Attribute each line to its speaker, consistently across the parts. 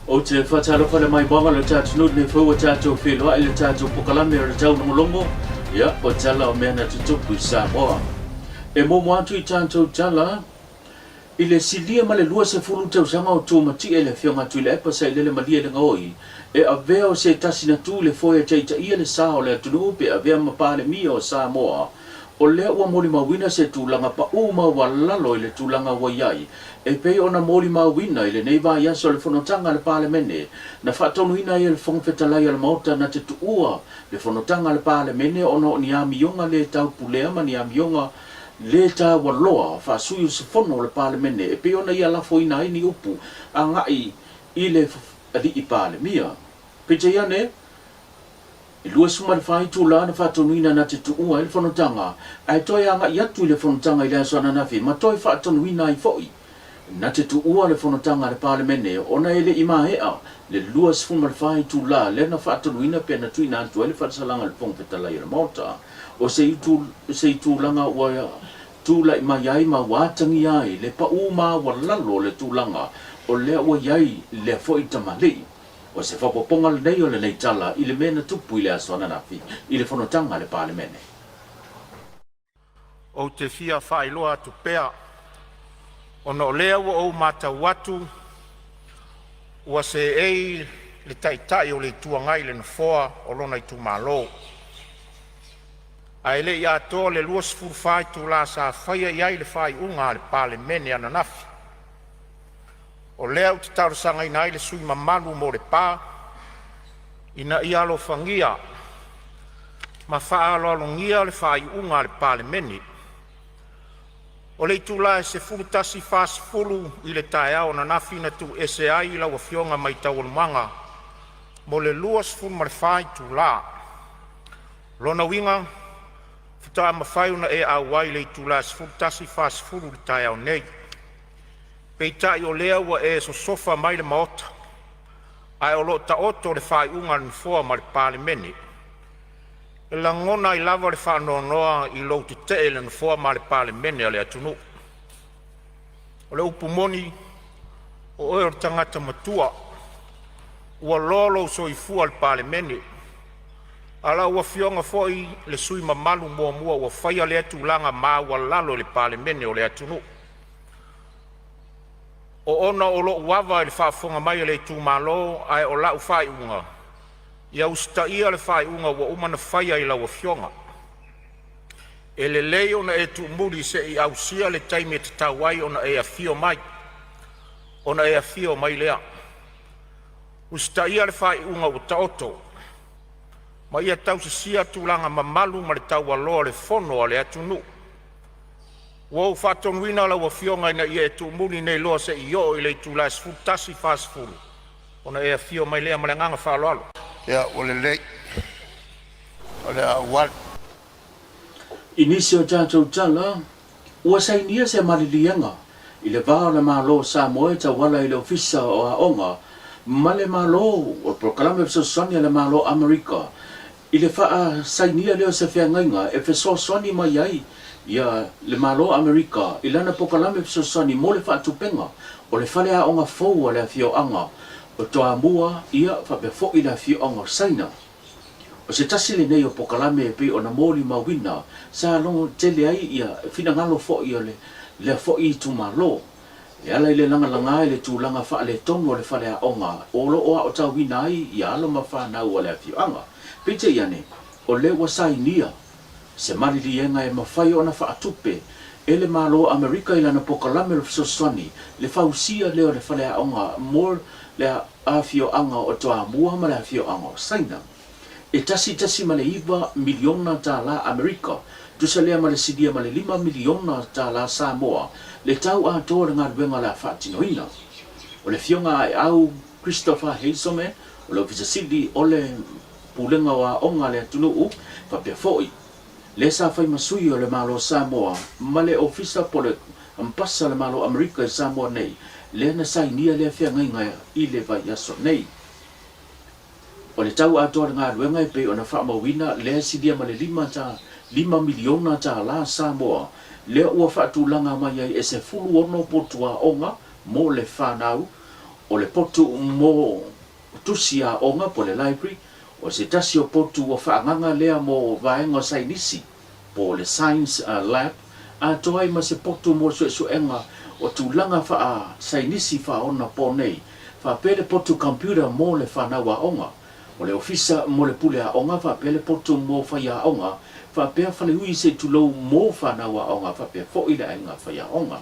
Speaker 1: Ou te faatalofa le maimoaga o le tatou atunuu lenei foi ua tatou feiloai i le tatou pokalame o le taulogologo, ia, o tala o mea na tutupu i Samoa. E muamua atu i tatou tala, i le silia ma le 20 tausaga o tumatie le Afioga a Tuilaepa Sailele Malielegaoi e avea o se tasi na tu i le foe e taitaia le sa o le atunuu pe avea ma Palemia o Samoa. O lea ua molimauina se tulaga paʻū maualalo i le tulaga ua i ai, e pei ona molimauina i lenei vaiaso o le fonotaga a le Palemene, na faatonuina ai e le Fofoga Fetalai o le Maota na te tuua le fonotaga a le Palemene ona o ni amioga le taupulea ma ni amioga le taualoa faa-sui usufono o le Palemene e pei ona ia lafoina ai ni upu agai i le Alii Palemia. Peitai ane, E 24 itula na faatonuina na te tuua ai le fonotaga, ae toe agai atu i le fonotaga i le aso ananafi ma toe faatonuina ai foi na te tuua le fonotaga a le Palemene ona e le i maea le 24 itula lea na faatonuina pe na tuuina atu ai le faasalaga i le Fofoga Fetalai o le Maota. O se itulaga ua tulai mai ai ma ua atagia ai le pau maualalo o le tulaga o lea ua i ai lea foi tamalii. O se faaopoopoga lenei o lenei tala i le mea na tupu i le aso ananafi i le fonotaga a le Palemene.
Speaker 2: Ou te fia faailoa atu pea, ona o lea ua ou matau atu ua seei le Taitai o le Itu Agai i le nofoa o lona itumalo, ae le i atoa le 24 itula sa faia i ai le faaiuga a le Palemene ananafi. O lea ou te talosagaina ai le sui usufono mamalu mo Lepa ina ia alofagia ma faaaloalogia le faaiuga a le Palemene. O le itula e 11:40 i le taeao ananafi na tuuese ai lau Afioga mai Taualumaga mo le 24 itula. O lona uiga faatoa mafai ona e auai i le itula e 11:40 i le taeao nei. Peitai o lea ua e sosofa mai le Maota, ae o lo o taoto le faaiuga a le Nofoa ma le Palemene. E lagona ai lava le faanoanoa i lou tetee i le Nofoa ma le Palemene o le atunuu. O le upu moni, o oe o le tagata matua, ua loa lou soifua i le Palemene, a o lau Afioga foi o le sui usufono mamalu muamua ua faia lea tulaga maualalo i le Palemene o le atunuu. O ona o lou ava i le faafofoga mai a le itumalo, ae o lau faaiuga, ia usitaia le faaiuga ua uma ona faia i lau Afioga. E lelei ona e tuumuli seia ausia le taimi e tatau ai ona e afio mai, ona e afio mai lea. Usitaia le faaiuga ua taoto, ma ia tausisia tulaga mamalu ma le taualoa o le Fono a le atunuu. Ua ou faatonuina lau Afioga ina ia e tuumuli nei loa seia oo i le itula e 11:40 ona e afio mai lea. Ma le agaga faaaloalo.
Speaker 3: Ia, ua lelei, o le a ou alu.
Speaker 1: I nisi o tatou tala, ua sainia se maliliega i le va o le Malo o Samoa e tauala i le Ofisa o Aoga ma le Malo o le Polokalame Fesoasoani a le Malo o Amerika I le faasainia lea o se feagaiga e fesoasoani mai ai ia le Malo o Amerika i lana pokalame fesoasoani mo le faatupega o le faleaoga fou a le afioaga o Toamua ia faapea foi le afioaga o Saina. O se tasi lenei o pokalame e pei ona molimauina sa logo tele ai ia finagalo foi o lea foi itumalo. E ala i le lagalaga i le tulaga faaletonu o le faleaoga o lo o aotauina ai ia alo ma fanau a le afioaga. Peitai ane, o lea ua sainia se maliliega e mafai ona faatupe e le Malo o Amerika i lana pokalame o le fesoasoani le fausia lea o le faleaoga mo le afioaga o Toamua ma le afioaga o Saina. E $1.9 miliona tālā Amerika, tusa lea ma le silia ma le $5 miliona tālā Samoa, le tau atoa o le galuega o le a faatinoina. O le Afioga a Aeau Christopher Hazelman, o le Ofisa Sili o le Pulega o Aoga a le atunuu, faapea foi lea sa fai ma sui o le Malo o Samoa ma le Ofisa po o le Ambasa o le Malo o Amerika i Samoa nei, lea na sainia lea feagaiga i le vaiaso nei. O le tau atoa o le galuega e pei ona faamauina lea e silia ma le $5 miliona tālā Samoa lea ua faatulaga mai ai e 16 potu aoga mo le fanau. O le potu mo tusi aoga po le library, o se tasi o potu ua faaagaga lea mo vaega o sainisi po o le science lab, atoa ai ma se potu mo suesuega o tulaga faa-sainisi faaonapo nei, faapea le potu computer mo le fanau aoga, o le ofisa mo le pule aoga faapea le potu mo faiaoga, faapea faleui se tulou mo fanau aoga faapea foi le aiga faiaoga.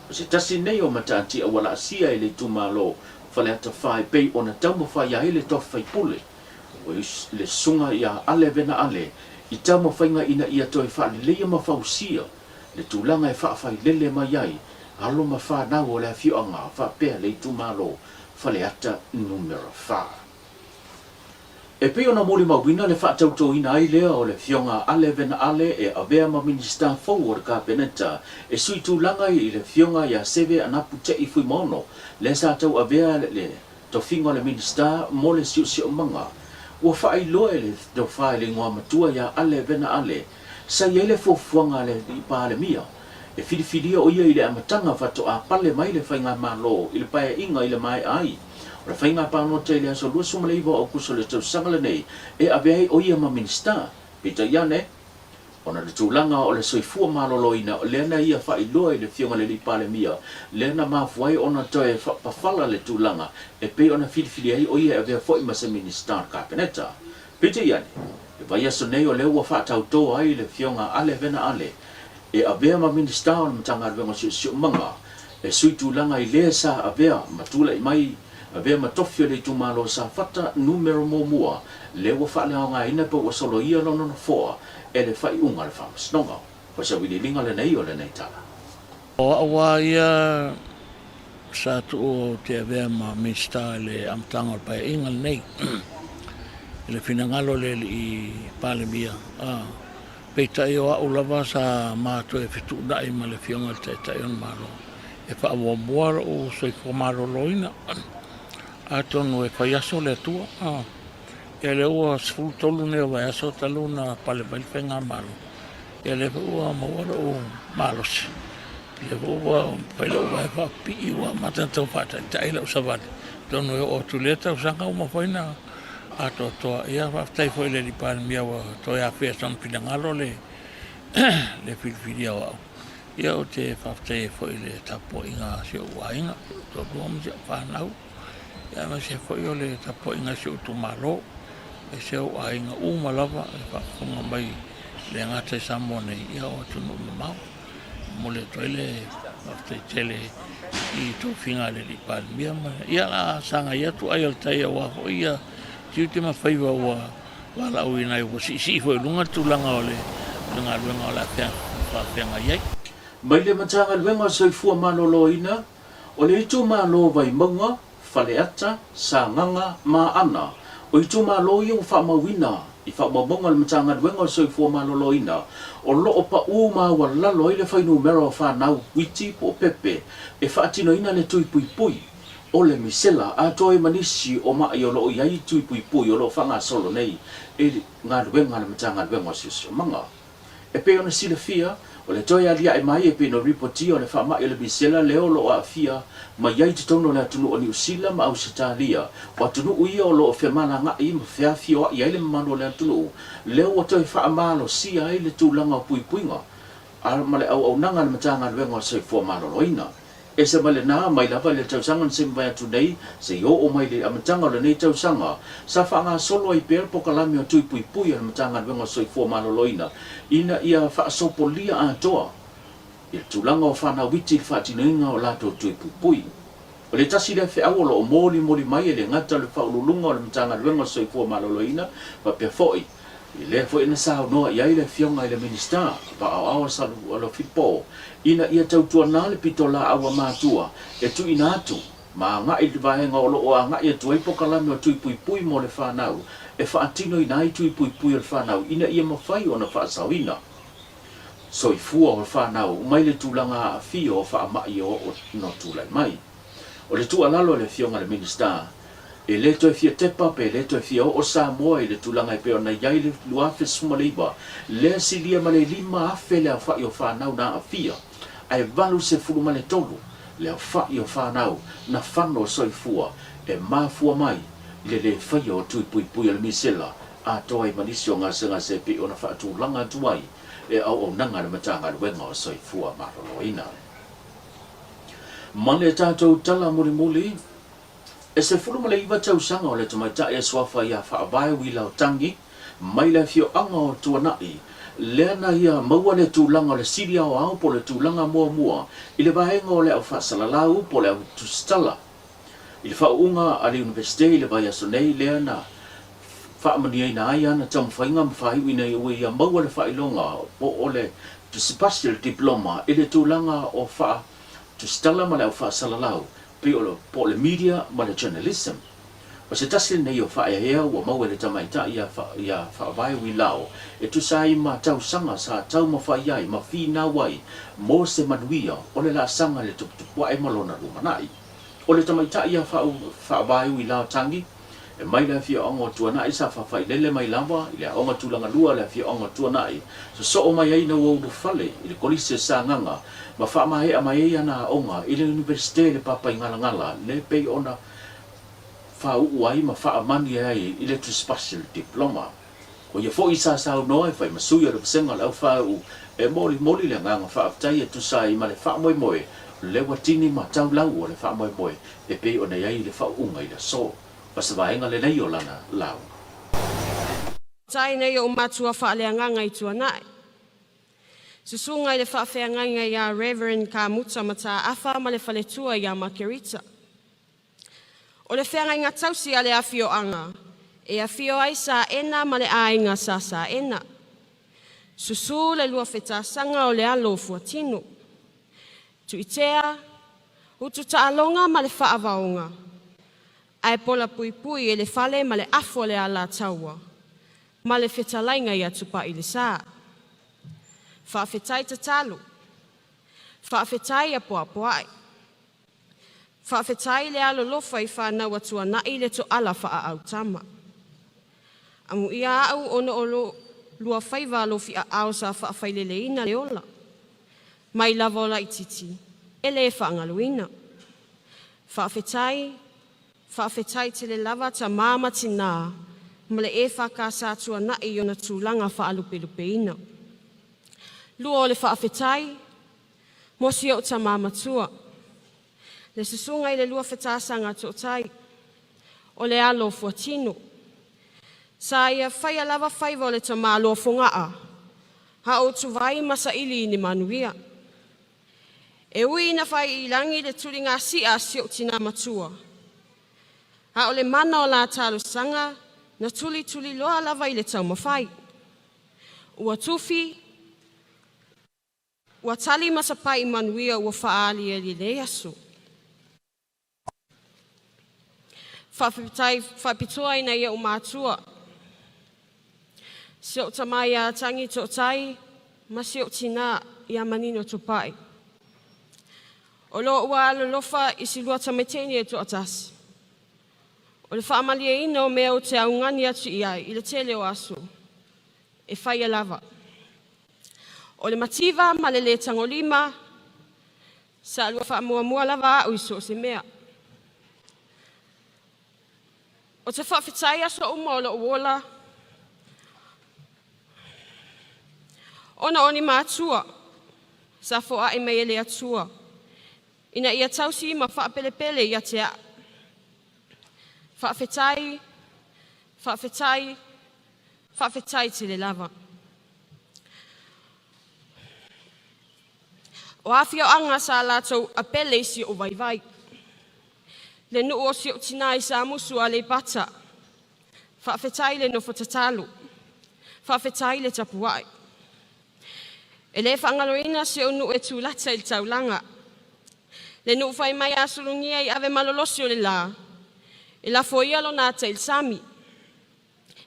Speaker 1: O se tasi nei o mataatia ua laasia e le itumalo o Faleata 4 e pei ona taumafai ai le tofi faipule o le Susuga ia Ale Vena Ale i taumafaiga ina ia toe faaleleia ma fausia le tulaga e faafailele mai ai alo ma fanau o le afioaga faapea le itumalo Faleata Numera 4. E pei ona molimauina le faatautoina ai lea o le Afioga Ale Vena Ale e avea ma Minisita fou o le Kapeneta e sui tulaga i le Afioga ia Seve Anapu Te'i Fuimaono lea sa tauavea le tofiga o le Minisita mo le Siosiomaga. Ua faailoa e le Tofa i le Igoa Matua ia Ale Vena Ale sa i ai le fuafuaga a le Palemia e filifilia o ia i le amataga faatoa pale mai le Faigamalo i le Paeaiga i le maea ai o le faiga palota i le aso 29 o Aokuso o le tausaga lenei e avea ai o ia ma Minisita. Peitai ane, ona o le tulaga o le soifua maloloina lea na ia faailoa i le Afioga i le Alii Palemia lea na mafua ai ona toe faapafala le tulaga e pei ona filifilia ai o ia e avea foi ma se Minisita o le Kapeneta. Peitai ane, le vaiaso nei o lea ua faatauto ai le Afioga Ale Vena Ale e avea ma Minisita o le Matagaluega o Siosiomaga e sui tulaga i le sa avea ma tulai mai avea ma tofi o le itumalo o Safata numera muamua lea ua faaleaogaina pe ua soloia lona nofoa e le faaiuga a le Faamasinoga. O se auiliiliga lenei o lenei tala.
Speaker 4: O au lava ia sa tuu ou te avea ma Minisita i le amataga o le Paeaiga lenei i le finagalo o le Alii Palemia. Peitai o au lava sa ma toe fetuunai ma le Afioga i le Taitai o le Malo e faamuamua lou soifua maloloina. Atonu e fai aso le Atua. Ia lea ua 13 nei o vaiaso talu ona pale mai le Faigamalo, ia lea foi ua maua lou malosi. Lea foi ua fai lou vae faapipii ua amata ona tau faataitai lau savali. Atonu e oo atu i lea tausaga ua mafai ona atoatoa. Ia faafetai foi i le Alii Palemia ua toe afea i sona finagalo le le filifilia o au. Ia ou te faafetai ai foi i le tapuaiga a si ou aiga, si ou toalua ma si au fanau, ia aemaise foi o le tapuaiga a si ou itumalo, aemaise ou aiga uma lava e faafofoga mai e le gata i Samoa nei, ia o atunuu mamao. Momoli atu ai le faafetai tele i tofiga a le Alii Palemia ma ia la sagai atu ai o le tai aua foi ia tiute ma faiva ua valaauina ai ua siisii foi i luga le tulaga o le galuega o le a faafeagai ai.
Speaker 1: Mai le Matagaluega o Soifua Maloloina, o le itumalo o Vaimauga, Faleata, Sagaga, Maana, o itumalo ia ua faamauina i faamaumauga a le Matagaluega o le Soifua Maloloina o lo o pau maualalo ai le fuainumera o fanau uiti po o pepe e faatinoina le tui puipui o le misela atoa ai ma nisi o ma'i o lo o i ai tui puipui o lo o faagasolo nei i galuega a le Matagaluega o Siosiomaga. E pei ona silafia, o le toe aliae mai e pei ona ripotia o le faamai o le misela lea o lo o aafia mai ai i totonu o le atunuu o Niu Sila ma Ausetalia, o atunuu ia o lo o femalagaai ma feafioai ai le mamalu o le atunuu, lea ua toe faamalosia ai le tulaga o puipuiga a ma le auaunaga a le Matagaluega o le Soifua Maloloina. Ese mai lena, mai lava i le tausaga na semi mai atu nei, seia oo mai i le amataga o lenei tausaga, sa faagasolo ai pea le polokalame o Tui Puipui a le Matagaluega o Soifua Maloloina ina ia faasopolia atoa i le tulaga o fanau iti i le faatinoina o latou tui puipui. O le tasi lea feau o lo o molimoli mai e le gata o le Faauluuluga o le Matagaluega o Soifua Maloloina faapea foi I lea foi na saunoa i ai le Afioga i le Minisita Vaaoao Saluafilipo ina ia tautuana le pitolaau a matua e tuuina atu ma agai i le vaega o lo o agai atu ai polokalame o tui puipui mo le fanau e faatinoina ai tui puipui o le fanau ina ia mafai ona faasaoina soifua o le fanau mai le tulaga aafia o faamai o ona tulai mai. O le tuualalo a le Afioga i le Minisita, e le toe fia tepa pe le toe fia oo Samoa i le tulaga e pei ona i ai le 2019, lea silia ma le 5,000 le aofai o fanau na aafia, ae 83 le aofa'i o fanau na fano soifua e mafua mai i le lē faia o tui puipui o le misela atoa ai ma nisi o gasegase e pei ona faatulaga atu ai e auaunaga a le Matagaluega o Soifua Maloloina. Ma le tatou tala mulimuli, e 19 tausaga o le tamaitai e suafa ia Faavae Uilaotangi mai le afioaga o Tuanai, lea na ia maua le tulaga o le sili aoao po o le tulaga muamua i le vaega o le au faasalalau po o le au tusitala i le faauuga a le Iunivesite i le vaiaso nei lea na faamanuiaina ai ana taumafaiga ma faaiu ina ua ia maua le faailoga po o le tusipasi o le diploma i le tulaga o faa tusitala ma le au faasalalau pei o le po o le media ma le journalism. O se tasi lenei o faaeaea ua maua e le tamaitai ia ia Faavae Uilao e tusa ai ma tausaga sa taumafai ai ma finau ai mo se manuia o le laasaga i le tuputupuae ma lona lumanai. O le tamaitai ia Faavae Uilao Tangi, e mai le afioaga o Tuanai sa faafailele mai lava i le aoga tulaga lua a le afioaga o Tuanai, sosoo mai ai ina ua ulufale i le Kolisi o Sagaga ma faamaea mai ai ana aoga i le Iunivesite i le Papaigalagala le pei ona faauu ai ma faamani ai i le tusipasi o le Diploma. O ia foi sa saunoa e fai ma sui o le vasega o le aufāuu e molimoli le agaga faafetai e tusa ai ma le faamoemoe le ua tini ma taulau o le faamoemoe e pei ona i ai le faauuga i le aso. O se vaega lelei o lana lauga.
Speaker 5: Tai nei ou matua faaleagaga i Tuanai. Susuga i le faafeagaiga ia Rev. Kamuta Mataafa ma le faletua ia Makerita. O le feagaiga tausi a le afioaga e afio ai Saena ma le aiga sa Saena. Susu le luafetasaga o le alo o Fuatino. Tuitea, Ututaaloga ma le Faavaoga, ae pola puipui e le fale ma le afu o le Alataua ma le fetalaiga ia Tupailesa. Faafetai tatalo. Faafetai apoapoai. Faafetai le alolofa i fanau a Tuanai le toala faaautama. Amuia au ona o lo lua faiva alofi aao sa faafaileleina le ola. Mai lava o laititi, e le faagaloina. Faafetai, faafetai tele lava tamā ma tinā ma le EFKS Tuanai i ona tulaga faalupelupeina. Lua o le faafetai, mo si ou tamā matua, le susuga i le Luafetasaga Tootai, o le alo o Fuatino. Sa ia faia lava faiva o le tamāloa Fogaa, a o tuvai ma saili i ni manuia. E ui ina fai i lagi le tuligasia a si ou tinā matua, a o le mana o la talosaga na tulituliloa lava i le taumafai. Ua tufi, ua tali ma sapai manuia ua faaaliali i lenei aso. Faafetai faapitoa ina ia ou matua, si ou tama ia Tangi Tootai ma si ou tinā ia Manino Tupai. O lo ua alolofa i si lua tamaiteini e toatasi. O le faamalieina o mea ou te augani atu i ai i le tele o aso, e faia lava. O le mativa ma le lē tagolima, sa lua faamuamua lava a'u i so o se mea. Ou te faafetai aso uma o lo'u ola, ona o ni matua sa foai mai e le Atua ina ia tausi ma faapelepele ia te a'u. Faafetai, faafetai, faafetai tele lava. O afioaga sa latou apele i si ou vaivai. Le nuu o si ou tinā i Samusu Aleipata. Faafetai le nofo tatalo. Faafetai le tapuai. E le faagaloina si ou nuu e tulata i le taulaga. Le nuu fai mai a sulugia i ave malolosi o le la, e lafo ia lona ata i le sami.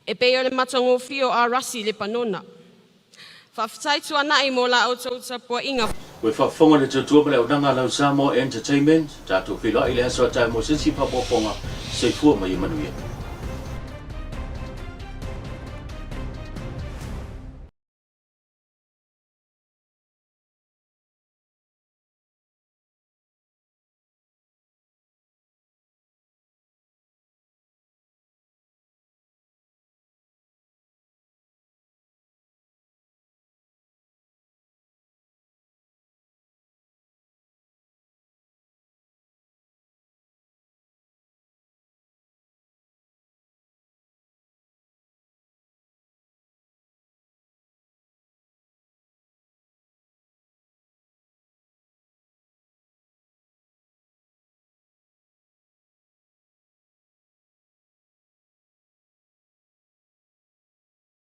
Speaker 5: E pei o le matagofie o Arasi i Lepanona. Faafetai Tuanai mo la outou tapuaiga.
Speaker 1: Ua faafofoga le tautua ma le auaunaga a lau Samoa Entertainment. Tatou feiloai i le aso a taeao mo se isi faaopoopoga. Soifua ma ia manuia.